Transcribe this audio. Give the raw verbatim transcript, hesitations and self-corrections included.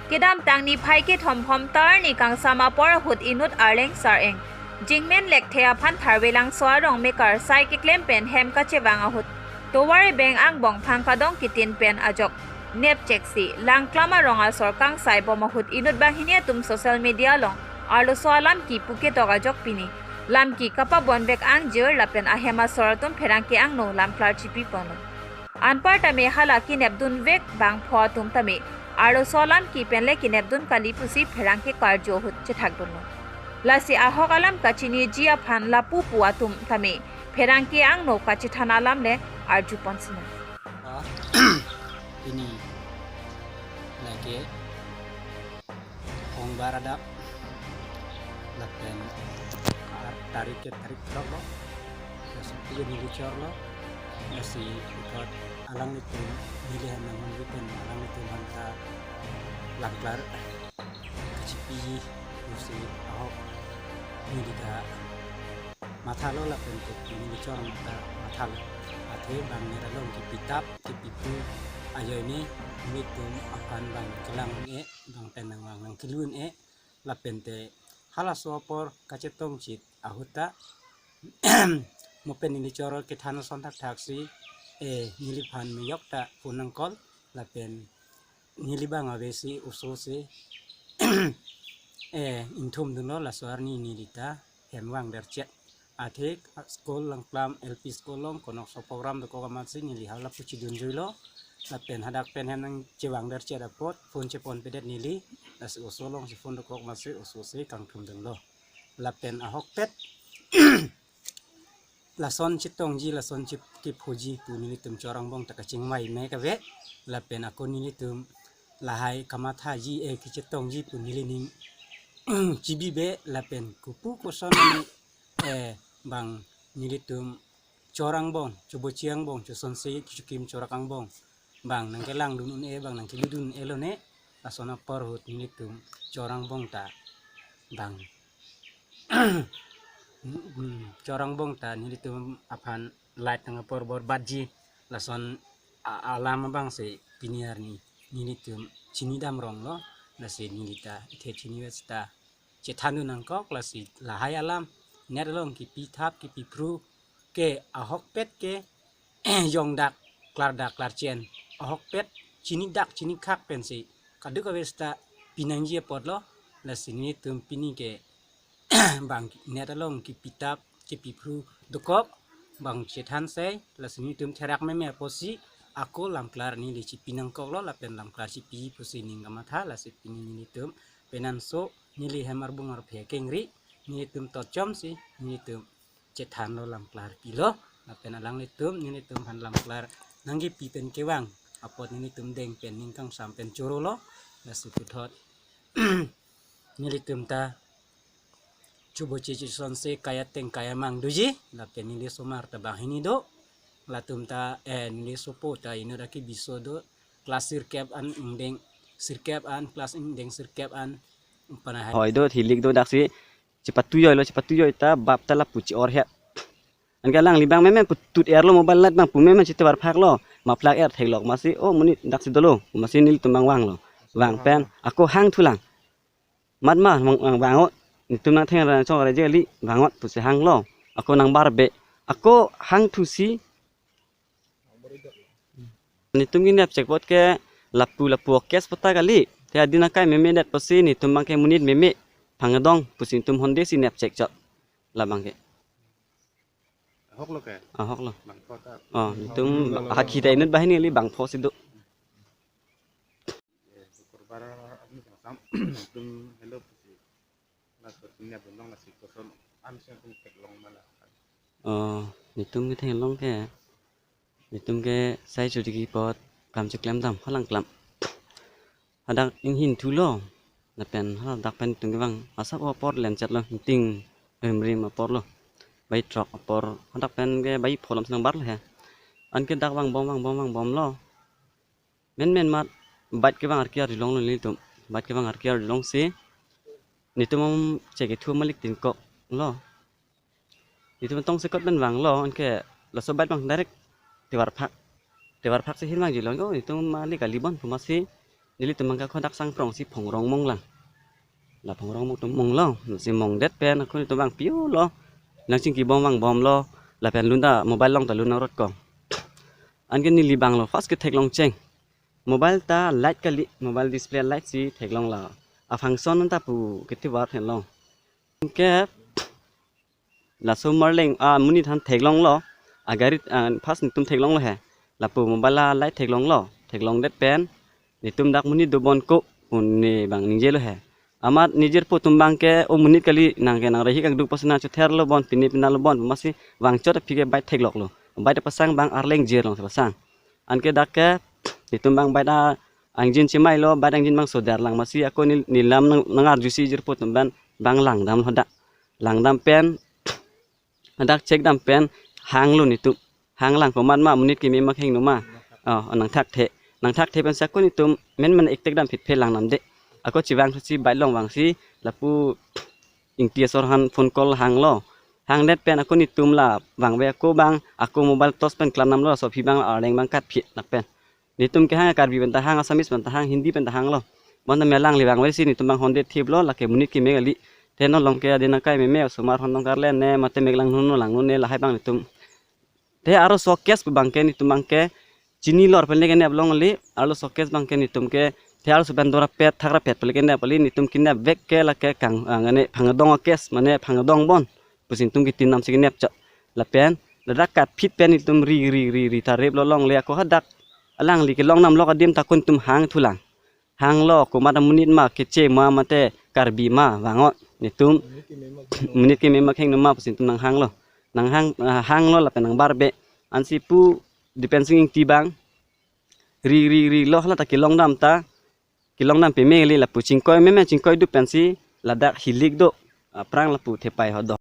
Kedamtang niphai kethom Khomtar ni kangsam apor ahut inut arleng sar-eng jingmen lekthe aphan Tharvelangso arong mekar sai keklem pen hem kachevang ahut tovar ebeng angbong phang kadong kitin pen ajok nepchek si Langklam arong asor kangsai bom ahut inut banghini atum social media along arloso alam kipu ketok ajok pini lamki kapabonvek angjir lapen ahem asor atum pherangke angno lamklar chipi ponlo. Anparta me hala kenepdunvek bangpho atum tame arloso alam kipen le kenepdun kali pusi pherangke karju ahut chethakdunlo. Lasi ahok alam kachiniji aphan lapu pu atum tame pherangke angno kachethan alam le arju ponsinang. Ini lake Khombar adap lapen ar tarik ke tarik throk lo. Lasi pujo neli chorlo. Lasi puthot alanglitum neli han nanghon pen alanglitum aphan ta lamklar kachipi pusi ahok neli ta mathalo lapen te neli chor mata mathalo. Athe bang net along kipi tap kipi phu ajoine nelitum aphan bang kelang un-e, bang pen nangvang nangkelu un-e lapen te halaso apor kachetongchit ahut ta mo pen neli chor kethan ason thakthak si, eh, neliphan mejok ta phone nang call lapen neli bang ave si oso si, eh, ingthum dunlo laso arni neli ta hem vang derchet. Athe school Langklam L P school along konokso program dokok amat si neli hala puchi dunjuilo. Lapen hadak pen hem nangchevang derchet apot phone cheponpedet neli. Lasi oso along si phone dokok amat si oso si kangthum dunlo. Lapen ahokpet lason chetongji, lason che kephoji pu nelitum chor angbong ta kachingvai me kave. Lapen ako nelitum lahai kamathaji, eh, kechetongji pu nelining chibibe lapen kopu koson ani, eh, bang nelitum chor angbong, chobochi angbong, chosonse, chokim chorak angbong bang nangkelangdun un-e, bang nangkeludun un-e lone. Lason apor ahut nelitum chor angbong ta bang chor angbong ta nelitum aphan light nang apor borbadji lason a-, alam abang si pini arni nelitum chinidam ronglo. Lasi neli ta ithe chini ves ta chethan dun nangkok. Lasi lahai alam net along kipi thap kipi phru ke ahokpet ke jongdak klardak klarchen ahokpet chinidak chinikhak pensi kaduk aves ta pinangji apotlo. Lasi nelitum pini ke bang net along kipi tap kipi phru dokok bang chethan sei. Lasi nelitum therak meme apotsi ako lamklar neli chipi nangkoklo lapen lamklar chipi pusi ning kamatha. Lasi pini nelitum penanso neli hem arbung arphe kengri nelitum tochom si nelitum chethanlo lamklar pilo. Lapen alanglitum nelitum aphan lamklar nangkipi pen kevang apot nelitum deng pen ning kangsam pen chorolo. Lasi puthot nelitum ta chobochi chosonse kai ateng kai amang doji. Lapen neli osomar ta banghini do. Latum ta, eh, neli osopo ta inut aki biso do. Class sirkep an ingdeng sirkep an, class ingdeng sirkep an. Panahai. Hoi do, thilik do daksi. Chepatu joilo, chepatu joi ta bap ta lapu chi-or het. Anke alangli bang meme putut erlo mobile light bang pu meme chete varphaklo. Maphlak er theklok masi, o monit daksi dolo. Masi nelitum bang vanglo. Vang pen ako hang thulang. Mat ma vang, vang, vangot. Netum nangtheng ra chong ra jeli vangot pusi hanglo. Ako nangbarbe. Ako hang thusi netum kinep chekpot ke lapu lapu okes pota kali. Te adin akai meme det pusi netum bang ke monit meme phangdong pusi netum honde si nep chekchot. Labang ke. Ahok lo ke? Ahok lo. Bangpho ta. Oh, netum hakhi ta inut banghini kali bangpho si do. Eh, Sukurbar arni kangsam, netum helo pusi. Laso netum nep dun long lasi koson amsi netum theklong ma la. Oh, netum ke theklong ke. Netum ke sai chotiki apot kam cheklem dam ha Langklam. Hadak inghin thulo. Lapen hadak pen netum kevang asap apor lenchet lo, ingting rimrim apor lo. Bai throk apor hadak pen ke bai pholom si nangbar lo he. Anke dak vangbom vangbom vangbom lo. Menmen mat bike kevang arki arjulong lo nelitum. Bike kevang arki arjulong si netum chekethu malik tin kok lo. Netum tong sekot pen vanglo, anke laso bike bang direct tevarphak. Tevarphak si hin vangjulo, oh, netum malik kali bon pu masi Nelitum abang ke ako dak sang prong si phongrong monglang. La phongrong mong atum monglo, si mongdet pen ako nelitum abang piu lo. Nangchingki bom vangbomlo, lapen lun ta mobile along ta lun nangrot kong. Anke neli abang lo first ke theklong cheng. Mobile ta light kali, mobile display light si theklong la. A function anta pu ketivar henlo. Anke laso marleng amonit aphan theklonglo, agari, ah, first netum theklonglo he. Lapu mobile alight theklonglo, theklongdet pen netum dak monit dobom ko pu ne abang ningjelo he. Amat nijirpo atum abang ke, o monit kali, nang ke nang rehi kangduk pasina chotherlo bon, pine pinalo bon, masi vangchot aphi ke bike thekloklo. Bike ta pasang abang arleng jirlong si pasang. Anke dak ke netum abang bike a-engine chemailo, bike a-engine abang sodar lang, masi ako nel-, nelam nang, nangarjusi jirpo atum abang, abang langdamlo dak. Langdam pen, dak check dam pen hanglo netum. Hanglang komat ma, monit keme ma kheng no ma. Oh, nangthakthe. Nangthakthe pensi ako netum menmen ektek dam phitphe langdamde. Ako chevang si bike along vangsi lapu Ingti asor aphan phone call hanglo. Hangdet pen ako netum la vangve ako abang, ako mobile torch pen klemdamlo, laso aphi abang arleng abang katphi lapen. Netum kehang Karbi pen ta hang, Assamese pen ta hang, Hindi pen ta hanglo. Bonta me alangli vangvesi netum abang hondet thiplo, lake monit keme kali. Te non along ke adin akai meme, osomar hondong karle ne, mate me lang nuno lang nune lahai abang netum. Te arloso case abang ke netum abang ke chinilor pen le kenep longle, arloso case abang ke netum ke, te arloso pen dorapet thakrapet pen le kenep kali, netum kenepvek ke lake kang, ah, ngane phangdong case, mane phangdong bon pusi netum kitin namsi kenepchot. Lapen ladak katphit pen netum ri ri ri ri ta replo longle, ako hadak alangli kelongdamlo adim ta ako netum hangthulang. Hanglo, komat amonit ma, Keche ma, mate Karbi ma, vang-o. Netum monit keme ma kheng no ma pusi netum nanghanglo. Nanghang, ah, hanglo lapen nangbarbe. Ansi pu Dipen Sing Ingti abang ri ri rilo, hala ta kelongdam ta. Kelongdam peme kali, lapu chingkoi meme, chingkoi du pensi ladak hilik do. Aphrang lapu thepai ho do.